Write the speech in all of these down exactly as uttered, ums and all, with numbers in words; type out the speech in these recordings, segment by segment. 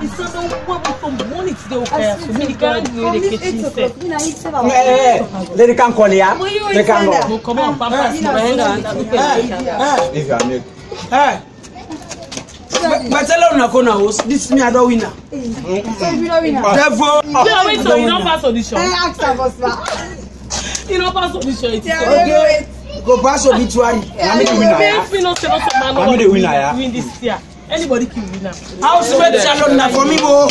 It's not the one with some money today, okay? So many guys will dey get you. Eh, eh, lady, come call here. They can go. No, come on, Papa. If you are me. Hey. But tell una go na host. This me, I don't win am. Devil. No, wait, so you don't pass audition. Eh, ask am, boss man. You don't pass audition. Okay. Go pass obituary. Na me the winner, yeah? Make me not say no man. Na me the winner, yeah? Win this year. Anybody can win am. How Smith Shalom na for me, bo?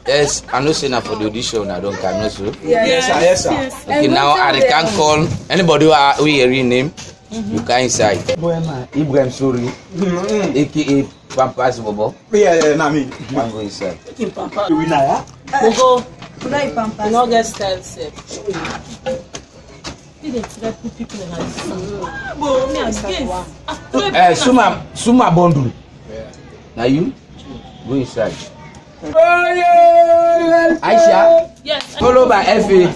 Yes, I know say na for the audition I don come, no so? Yes, sir, yes, sir. Okay, now I can call anybody who are, who hear your name. You come inside. Boy, man. Ibrahim Sori, A K A Pampas Bobo. Yeah, yeah, na me. Come go inside. Winner, yeah? Go, go. You no get style, sef. You dey threaten people like this. Ah, bro, me, I guess. Eh, Suma, Suma Bundle. Na you? Go inside. Aisha? Yes. Followed by F A.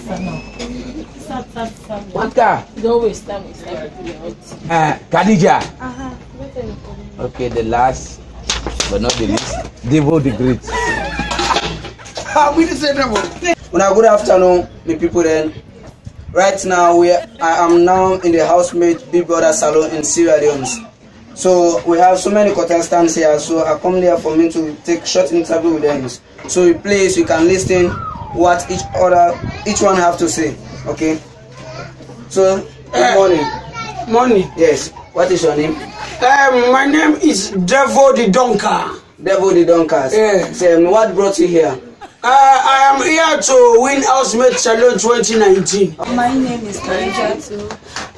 Waka. You don't waste time with everything else. Uh, Khadija. Uh-huh. Okay, the last but not the least, Devo the Great. Ah, we the same level. Una good afternoon, my people then. Right now, we, I am now in the housemate Big Brother Salon in Sierra Leone. So we have so many contestants here, so I come there for me to take short interview with them. So please, you can listen what each other, each one have to say. Okay. So, good morning. Morning. Yes. What is your name? Um, my name is Devo the Donka. Devil the Doncass. Yeah. Say, um, what brought you here? Uh, I am here to win Housemate Challenge twenty nineteen. My name is Khadija too.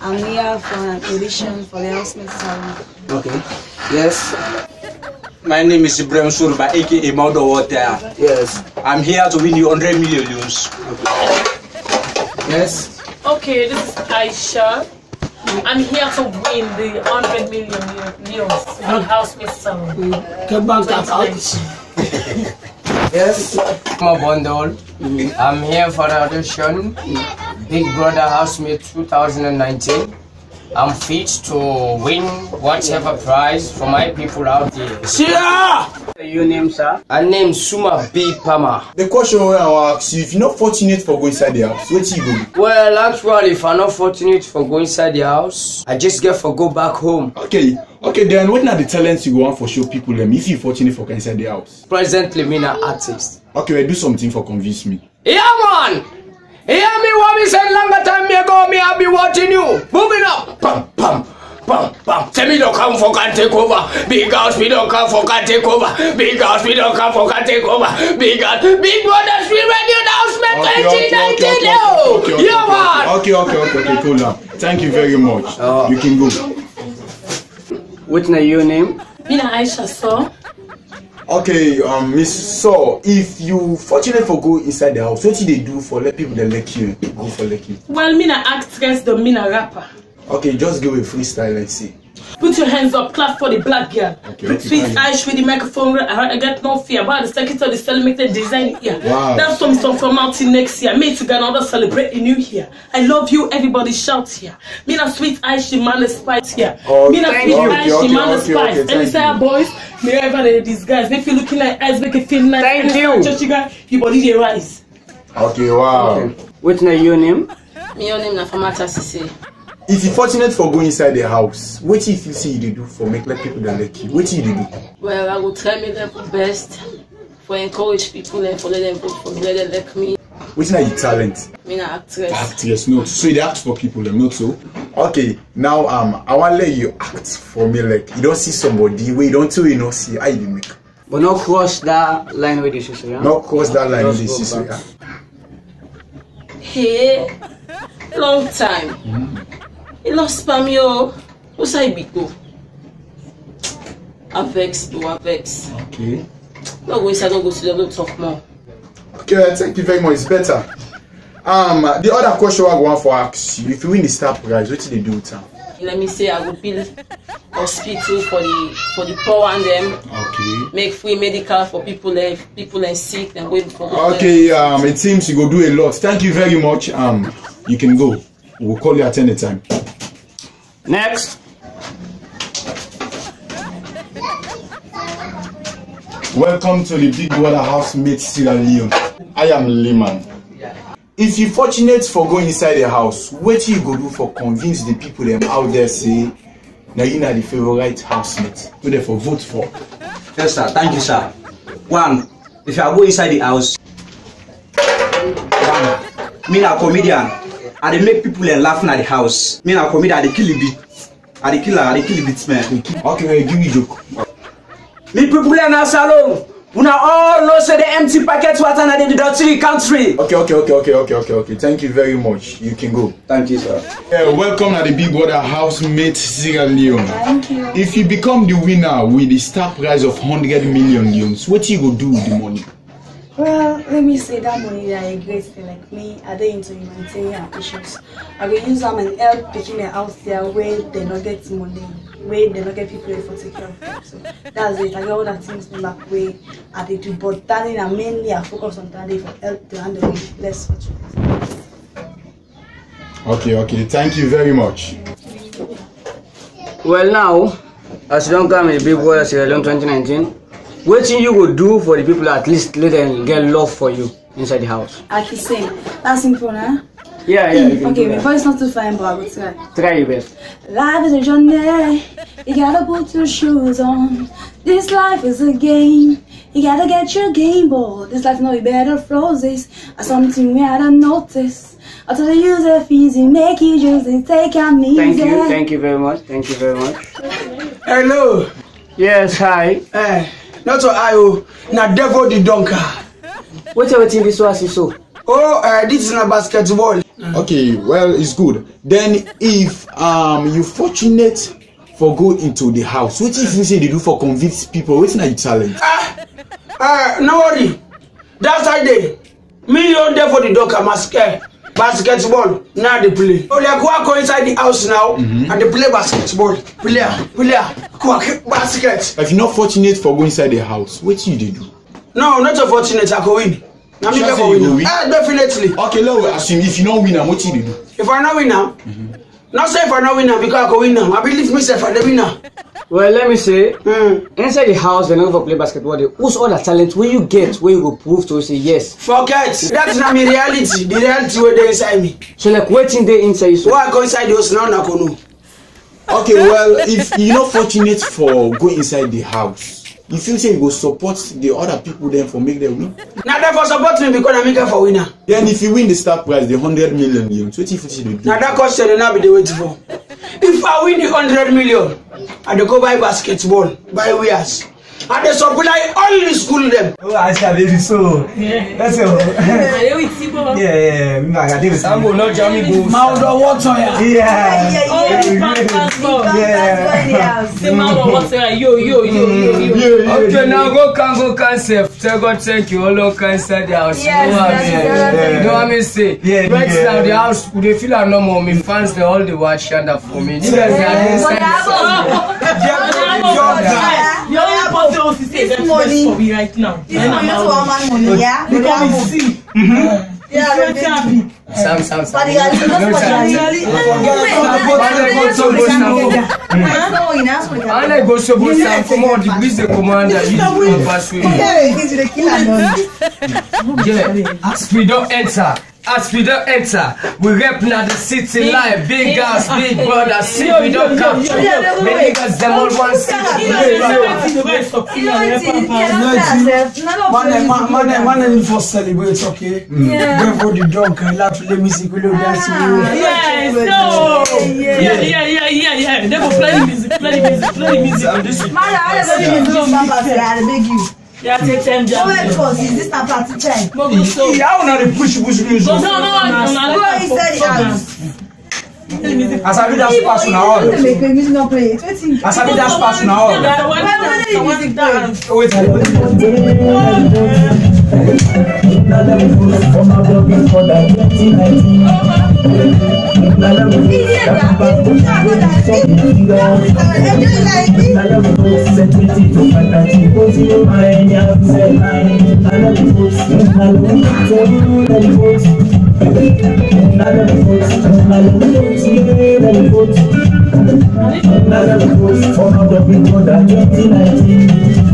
I'm here for an audition for the Housemate Challenge. Okay. Yes. My name is Ibrahim Surba, A K A Maudo Water. Yes. I'm here to win you hundred million euros. Yes. Okay, this is Aisha. I'm here to win the hundred million euros for the Housemate Challenge. Get back that out. Yes. I'm a bundle. I'm here for the audition. Big Brother Housemate two thousand and nineteen. I'm fit to win whatever prize for my people out there. Sure! Your name, sir? I name Suma B Pama. The question wey I wan ask you, if you no fortunate for go inside the house, wetin you go do? Well, actually, if I no fortunate for go inside the house, I just get for go back home. Okay, okay, then wetin are the talents you go want for show people dem if you fortunate for go inside the house? Presently, me na artist. Okay, well, do something for convince me. Yeah, man! Hear me, what me say longer time ago, me I be watching you. Moving up. Pam, pam, pam, pam. Say me don't come for can take over. Big house, me don't come for can take over. Big house, me don't come for can take over. Big house, big brother, we ready now. Smell okay, okay, okay, okay, okay, okay, okay, okay, okay, okay, okay, cool down. Thank you very much. Uh, you can go. Wetin na your name? Me na Aisha, so. Okay, um, Miss So, if you fortunate for go inside the house, wetin you dey do for let people dem like you, go for like you? Well, me na actress, though me na rapper. Okay, just give a freestyle, let's see. Put your hands up, clap for the black girl. Okay, okay, sweet Aisha with the microphone, I, I get no fear. But the second to the celebrate design here. Wow. That's some song from out till next year. Me to Ghana, others celebrate the new year. I love you, everybody shout here. Me na sweet Aisha, man is spice here. Oh, me na sweet Aisha, man is spice. And you say, boys, me ever dey disguise. Make you looking like eyes, make you feel nice. Thank you. Churchy guy, your body dey rise. Okay, wow. Okay. Wetin na your name? Me, your name na Famata Sise. If you fortunate for go inside the house, wetin you feel say you dey do for make let people dem like you? Wetin you dey do? Well, I go try my level best for encourage people and for let them vote for me, let them like me. Wetin na your talent? Me na actress. Actress, no. So you dey act for people dem, not so? Okay, now, um, I wan let you act for me like you don see somebody wey you don tell you no see. How you dey make? But no cross that line wey dey see so, yeah? No cross that line wey dey see so, yeah? Hey, long time. Mm. You lost spam yo. Who say be go? Avex do Avex. Okay. No go inside, no go sit down, no talk more. Okay, thank you very much. It's better. Um, the other question I want for ask you, if you win the star prize, what do they do with am? Let me say I go build hospital for the for the poor and them. Okay. Make free medical for people that people that sick and wait for. Okay, um, it seems you go do a lot. Thank you very much. Um, you can go. We'll call you at any time. Next. Welcome to the Big Brother Housemate Sierra Leone. I am Liman. If you fortunate for go inside the house, wetin you go do for convince the people dem out there say na you na the favorite housemate wey dem for vote for? Yes, sir. Thank you, sir. One, if I go inside the house, one, me na comedian. I dey make people dem laugh na the house. Me na comedian, I dey kill the beat. I dey kill am, I dey kill the beat, man. Okay, well, give me joke. Mi people dem na Salon. Una all know say the empty packet water na dey dirty the country. Okay, okay, okay, okay, okay, okay, okay. Thank you very much. You can go. Thank you, sir. Yeah, welcome na the Big Brother Housemate Sierra Leone. Thank you. If you become the winner with the star prize of hundred million leones, wetin you go do with the money? Well, let me say that money that I get, like me, I dey into humanitarian issues. I go use am and help pikin dem out there wey dem no get money, wey dem no get people wey for take care of them. So that's it. I get other things back wey I dey do, but that thing na mainly I focus on that day for help the hand of the less fortunate. Okay, okay. Thank you very much. Well, now, as you don come in Big Brother Sierra Leone twenty nineteen, wetin you go do for the people, at least let them get love for you inside the house? Akise, that's simple, na? Yeah, yeah. You can do that. Okay, my voice not too fine, but I will try. Try your best. Life is a journey. You gotta put your shoes on. This life is a game. You gotta get your game, but this life no be bed of roses. A something wey I don notice. I tell you, the fees, you make you just dey take am easy. Thank you, thank you very much, thank you very much. Hello. Yes, hi. Eh, not so I o. Na devil the donkey. Wetin, wetin this one see so? Oh, uh, this is a basketball. Okay, well, it's good. Then if, um, you fortunate for go into the house, wetin you think say you dey do for convince people? Wetin na your talent? Ah, ah, no worry. That side dey. Me own dey for the donkey, basket, basketball, na dey play. Only I go, I go inside the house now, mm-hmm, and dey play basketball. Player, player, quack, basket. If you not fortunate for go inside the house, wetin you dey do? No, not so fortunate, I go win. Na me get for win. Sure say you go win? Ah, definitely. Okay, let we assume if you no win am, wetin you dey do? If I no win am, mm-hmm, not say if I no win am, because I go win am. I believe myself, I dey win am. Well, let me say, mm, inside the house, dem no for play basketball. Dey, whose other talent wey you get, wey you go prove to say yes? Forget. That's not my reality. The reality wey dey inside me. So, like, wetin dey inside you so? Why I go inside the house now, na go know. Okay, well, if you not fortunate for go inside the house, you feel say you go support the other people dem for make dem win? Na dem for support me because na me get for win am. Then if you win the star prize, the hundred million, you, wetin you feel say you dey do? Na that question una be dey wait for. If I win the hundred million, I dey go buy basketball, buy wears. I dey supply all the school dem. Oh, I shall be so. Yeah. That's all. Are you with Tibo? Yeah, yeah, yeah. Me, I dey with Sambo, no jam me go. Maudo water, yeah. Yeah. Yeah, yeah, yeah. Oh, pass, pass, pass. Yeah. Say Maudo water, yo, yo, yo, yo, yo. Yeah, yeah, yeah. Okay, now go can, go can sef. Tell God thank you. All over inside the house. Yes, you know what I mean? That's what I mean. You know what I mean? Say, yeah, right now, the house, we dey feel am no more. My fans, dem all dey watch and for me. You guys are inside. This money, this money to one man money, yeah? Because we see. Yeah, baby. Sam, Sam, Sam. But the guys, you know what I mean? And I go so go Sam, come on, the police dey commander, you dey pass way. Hey, he's the killer. Yeah, as we don enter, as we don enter, we rep na the city life, big house, big brother, see we don capture. The niggas dem all want see. You know wetin? Yes, sir. Man, man, man, man, man, for celebrate, okay? Yeah. Go for the dog, I love the music, we love dance. Yeah, so. Yeah, yeah, yeah, yeah, yeah. They go play the music, play the music, play the music. Man, I don't know the music, Papa, I beg you. Yeah, take time, Jack. Go wait first. Is this na party time? Go, go, so. Yeah, how una dey push, push music? No, no, no, no, no. Go inside the house. As I be that pass una all. Make the music not play. As I be that pass una all. Why not the music play? Wait.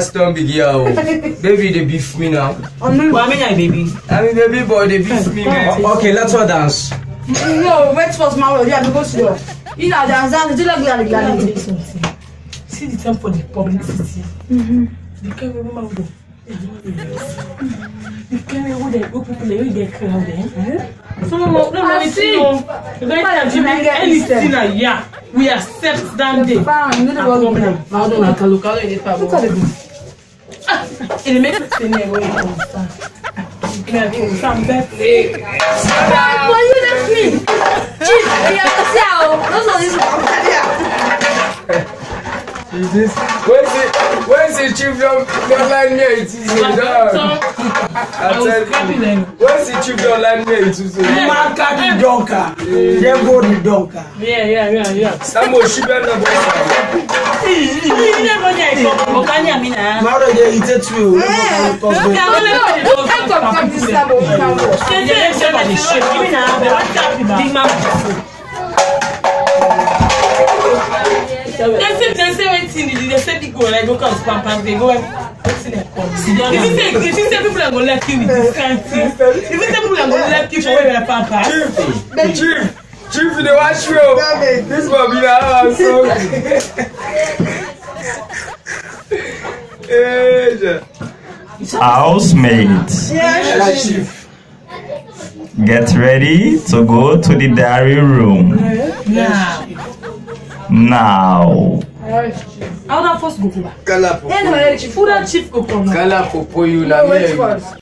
Last time big year o. Baby dey beef me now. Wa mi na baby. I mean baby boy dey beef me man. Okay, let's all dance. No, wait first, my lord. Yeah, because you. You know, dance, dance, you look like, like. See the time for the publicity. The kind of woman go. The kind of way they go people they get crowd eh. So no no no no. Anything na yeah. We accept that day. Fine, you know what we problem. How do I call you? Call you. Look at the. Ah, it make me say me wey you understand. Me I understand that. But you left me. Chief, we are here. Those are these people. This when the when the chief don don line me it is me down. I tell you. When the chief don line me it is me. Man carry donka. Dem go the donka. Yeah, yeah, yeah, yeah. Samuel Shiba na boy. Maro dey irritate me o. Big man. Dem say, dem say wetin, dem say big go like go cause pampers, dem go wear wetin dem call. If you say, if you say people are gonna like you with this kind thing, if you say people are gonna like you for wearing pampers. Chief, chief, chief, you dey watch me o. This one be na house so. Hey, yeah. Housemates. Yes, chief. Get ready to go to the diary room. Now. Now. How that first go go back? Kala popo. Anyway, chief, who that chief go come now? Kala popo, you na me. Wait first.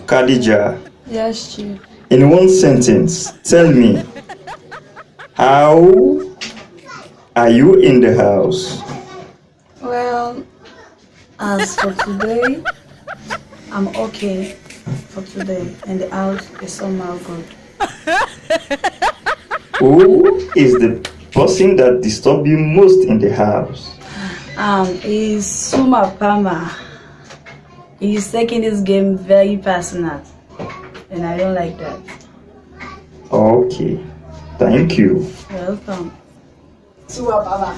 Khadija. Yes, chief. In one sentence, tell me, how are you in the house? Well, as for today, I'm okay for today, and the house is somehow good. Who is the person that disturb you most in the house? Um, is Suma Pama. He's taking this game very personal, and I don't like that. Okay, thank you. You're welcome. Suma Pama.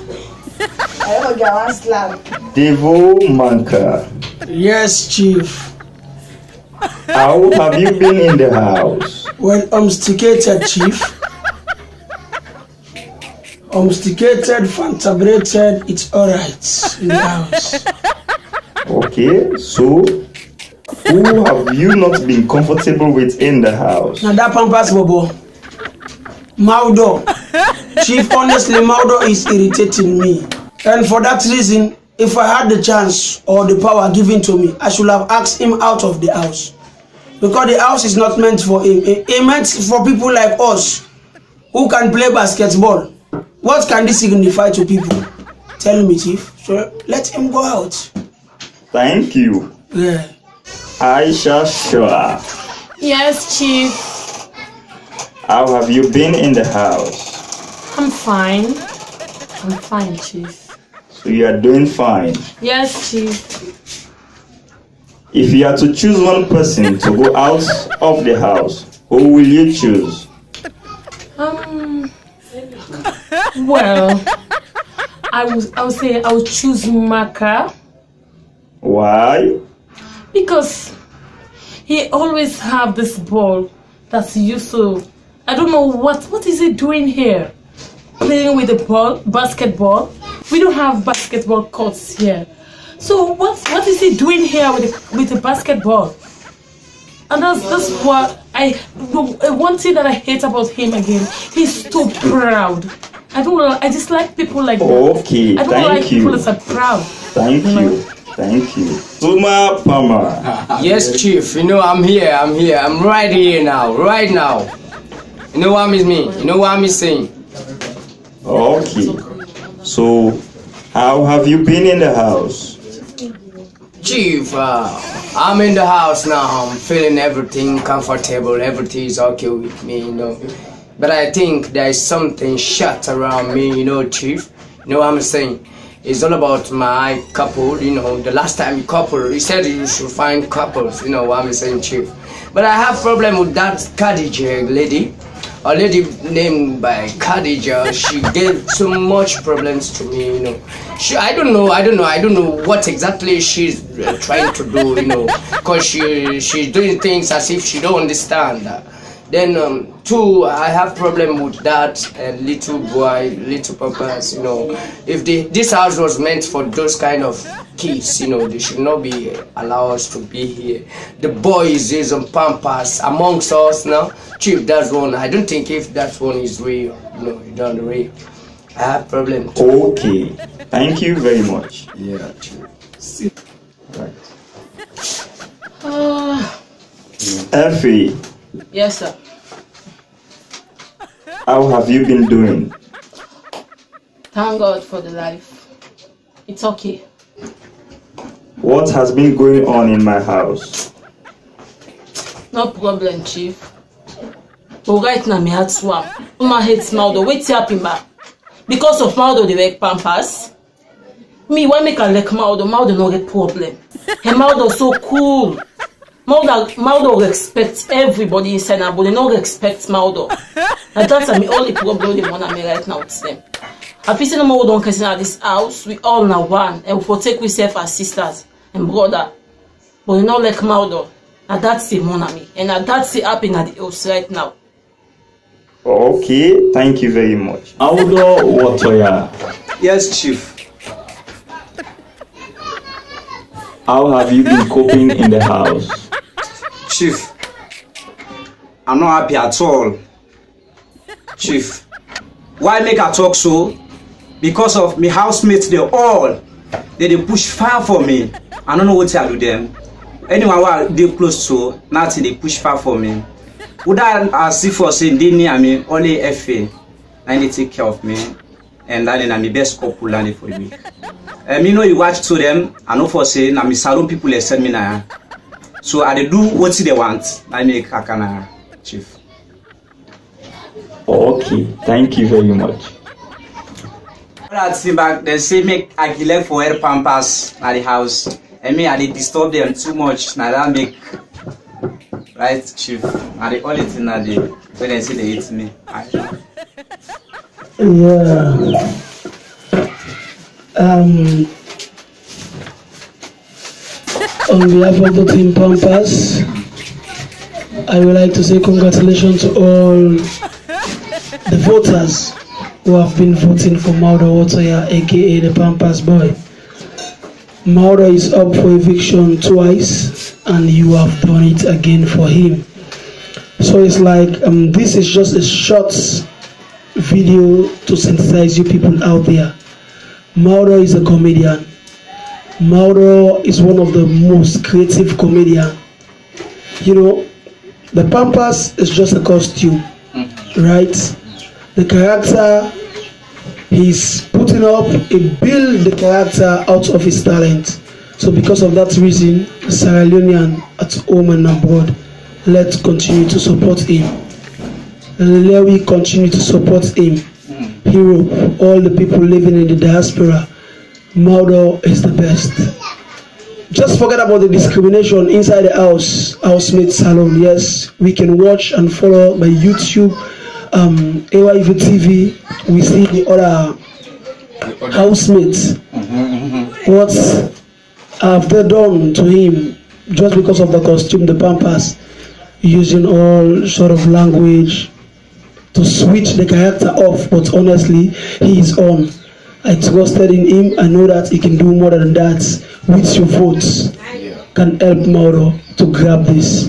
I don't get one slap. Devo Manka. Yes, chief. How have you been in the house? Well, I'm still chief. Domesticated, fantabrated, it's alright in the house. Okay, so who have you not been comfortable with in the house? Na that pampers bobo. Maudo. Chief, honestly, Maudo is irritating me. And for that reason, if I had the chance or the power given to me, I should have asked him out of the house. Because the house is not meant for him. It, it meant for people like us who can play basketball. What can this signify to people? Tell me, Chief. So let him go out. Thank you. Yeah. Aisha Shua. Yes, Chief. How have you been in the house? I'm fine. I'm fine, Chief. So you are doing fine. Yes, Chief. If you are to choose one person to go out of the house, who will you choose? Um, well, I would, I would say I would choose Maka. Why? Because he always have this ball that he used to. I don't know what, what is he doing here? Playing with the ball, basketball. We don't have basketball courts here. So what, what is he doing here with the, with the basketball? And that's, that's what I, the, uh, one thing that I hate about him again. He's too proud. I don't, I dislike people like that. Okay, I don't like people that are proud. Thank you. Thank you. Suma Pama. Yes, Chief. You know, I'm here. I'm here. I'm right here now. Right now. You know what I mean? You know what I'm saying? Okay. So, how have you been in the house? Chief, uh, I'm in the house now. I'm feeling everything comfortable. Everything is okay with me, you know. But I think there is something shut around me, you know, Chief. You know what I'm saying? It's all about my couple, you know. The last time you couple, he said you should find couples, you know what I'm saying, Chief. But I have problem with that Khadija lady. A lady named by Khadija, she gave so much problems to me, you know. She, I don't know, I don't know, I don't know what exactly she's uh, trying to do, you know, because she she's doing things as if she don't understand. Then um, two, I have problem with that uh, little boy, little papas, you know. If the, this house was meant for those kind of kids, you know, they should not be allow us to be here. The boys is on pampas amongst us now. Chief, that's one. I don't think if that one is real. No, it's not real. I have problem. Okay. Thank you very much. Yeah, Chief. Sit. Right. Ah. Effie. Yes, sir. How have you been doing? Thank God for the life. It's okay. What has been going on in my house? No problem, Chief. But right now, mi heart swam. Uma hate Maudo. Wetin happen, ma? Because of Maudo, dey wear pampers. Me, why make I like Maudo? Maudo no get problem. Hey, Maudo so cool. Maudo, Maudo respect everybody inside na, but they no respect Maudo. Na dat na mi only problem wey dey mona mi right now with dem. I feel say no more we don get na dis house, we all na one, and we for take we sef as sisters and brother. But e no like Maudo. Na dat still mona mi, and na dat still happen na di house right now. Okay, thank you very much. Maudo Wotoya. Yes, Chief. How have you been coping in the house? Chief, I'm not happy at all. Chief, why make I talk so? Because of mi housemates dem all, dem dey push fire for mi. I no know wetin I do dem. Anyone wey I dey close to, na dem dey push fire for mi. Who dat I see for say dey near mi, only Efe, na im dey take care of mi. And dat na mi best couple na dey for me. And mi no dey watch to dem, I know for say na mi salon people dey send mi na ya. So I dey do wetin dem want, na im make I come na ya, Chief. Okay, thank you very much. All that thing back, dem say make I collect for wear pampers na the house. And me, I dey disturb dem too much, na that make, right, Chief? Na the only thing na the way dem say dey hate me. Yeah. Um, on behalf of the team Pampas, I would like to say congratulations to all the voters who have been voting for Maudo Wotoya, A K A the Pampas boy. Maudo is up for eviction twice, and you have done it again for him. So it's like, um, this is just a short video to sensitize you people out there. Maudo is a comedian. Maudo is one of the most creative comedian. You know, the pampers is just a costume, right? The character he's putting up, he build the character out of his talent. So because of that reason, Sierra Leonean at home and abroad, let's continue to support him. Let we continue to support him. Europe, all the people living in the diaspora, Maudo is the best. Just forget about the discrimination inside the house, housemate salon. Yes, we can watch and follow by YouTube, um, A Y V T V. We see the other housemates. What have they done to him just because of the costume, the pampers, using all sort of language to switch the character off, but honestly, he is on. I trusted in him. I know that he can do more than that. With your votes, can help Maudo to grab this.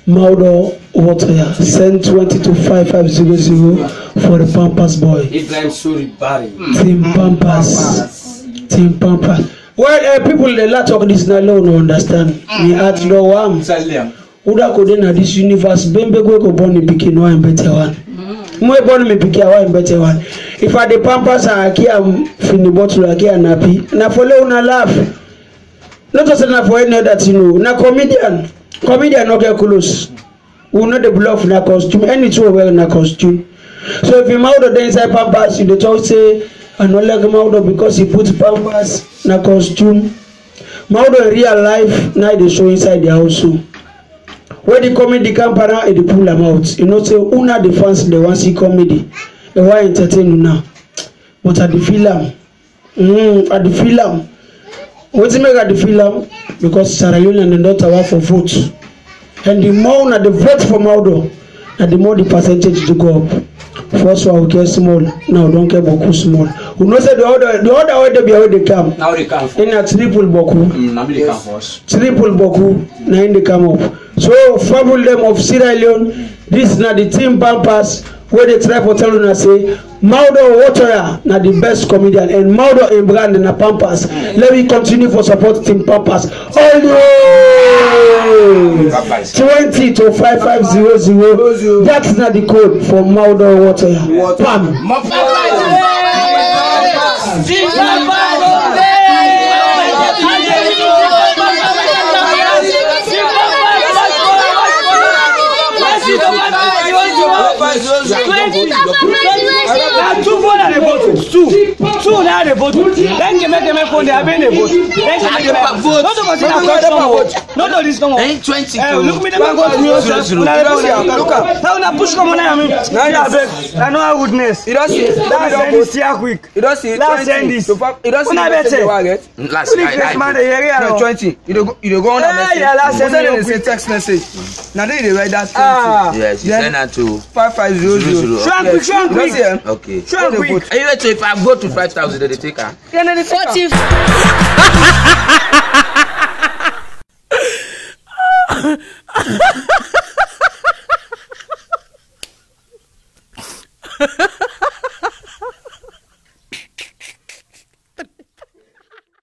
Maudo Wotoya, send twenty to five five zero zero for the Pampas boy. Ibrahim Sori Barry. Team Pampas. Team Pampas. Well, uh, people dey la talk this na lo no understand. Mi heart no warm. Tell them. Uda ko dey na this universe, bembe gwe go born in pikin, no im better one. Mo born mi pikin, wa im better one. If I dey pampers and I care am fini bottle, I care nappy. Na for le una laugh. Not to say na for any other thing, no. Na comedian. Comedian no get close. We no dey bluff na costume. Anything we wear na costume. So if Maudo dey inside pampers, you dey talk say, "I no like Maudo because he put pampers na costume." Maudo in real life, na e dey show inside the house so. When the comedy come para, e dey pull am out. You know say una the fans dey wan see comedy. Dey wan entertain una. But I dey feel am. Mm, I dey feel am. Wetin make I dey feel am? Because Sierra Leone dem don tawa for vote. And the more una dey vote for Maudo, na the more the percentage dey go up. First one we get small, now we don get boku small. We know say the other, the other way dey be wey dey come. Now dey come. In a triple boku. Mm, na me dey come first. Triple boku, na im dey come up. So, fabul dem of Sierra Leone, this na the team Pampas wey dey try for tell una say Maudo Wotoya na the best comedian and Maudo in brand na Pampas. Let me continue for support team Pampas all the way. Twenty to five five zero zero. That's not the code for Maudo Wotoya. Pam. Twenty. Na two phone I dey vote with. Two. Two na I dey vote with. Then keme keme phone dey, I been dey vote. Then keme keme. No to consider first number. No to this number. Eh, twenty. Eh, look me, dem go to me. Zero, zero. Una dey vote. Look am. Now una push come on me. Now abeg. I know how goodness. You don see. That's any quick. You don see. Last send this. You don see. Una bet. Last, I, I, man, dey hear no, am. Twenty. You dey go, you dey go on a message. Yeah, last send me say text message. Now they dey write that twenty. Ah. Yes, you send that to five five zero zero. Show am quick, show am quick. Okay. Show am quick. Anyway, so if I go to five thousand, they take am. Yeah, no, they take am. Forty.